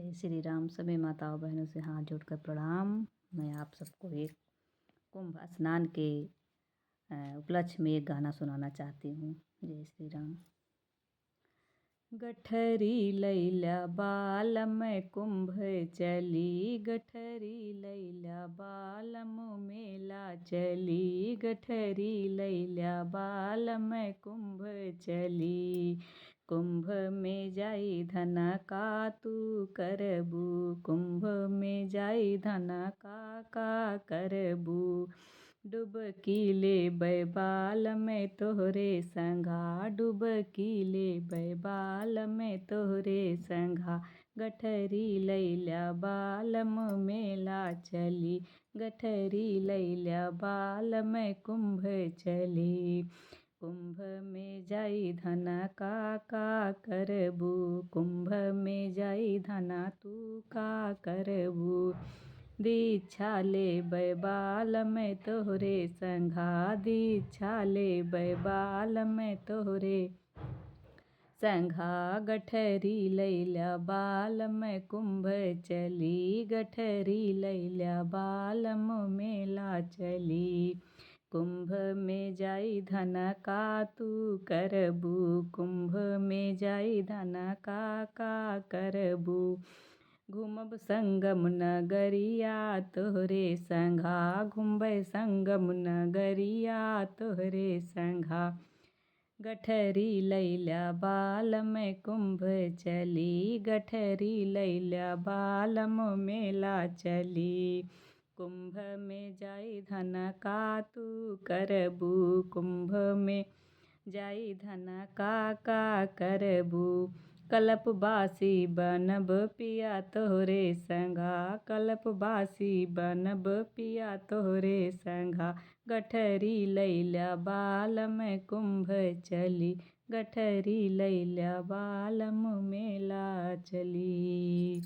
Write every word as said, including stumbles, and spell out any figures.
जय श्री राम। सभी माताओं बहनों से हाथ जोड़कर प्रणाम। मैं आप सबको एक कुंभ स्नान के, अ, उपलक्ष्य में एक गाना सुनाना चाहती हूँ। जय श्री राम। गठरी लैल्या बालम कुंभ चली, गठरी लैल्या बालम मेला चली, गठरी लैल्या बालम कुंभ चली। कुंभ में जाई धना का तू करबू, कुंभ में जाई धना का का करबू। डुबकी लेबै बालम तोहरे संघा, डुबकी लेबै बालम तोहरे संघा। गठरी लैल्या बालम मेला चली, गठरी लैल्या बालम कुंभ चली। कुंभ में जाई धना का का करबू, कुंभ में जाई धना तू का करबू। दीक्षा लेबै बालम तोहरे संघा, दीक्षा लेबै बालम तोहरे संघा। गठरी लैल्या बालम कुंभ चली, गठरी लैल्या बालम मेला चली। कुंभ में जाई धना का तू करबू, कुंभ में जाई धना का का करबू। घूमब संगम नगरिया तोहरे संघा, घूमबै संगम नगरिया तोहरे संघा। गठरी लैल्या बालम कुंभ चली, गठरी लैल्या बालम मेला चली। कुंभ में जाई धना का तू करबू, कुंभ में जाई धना का का करबू। कलपवासी बनब पिया तोहरे संघा, कलपवासी बनब पिया तोहरे संघा। गठरी लैल्या बालम कुंभ चली, गठरी लैल्या बालम मेला चली।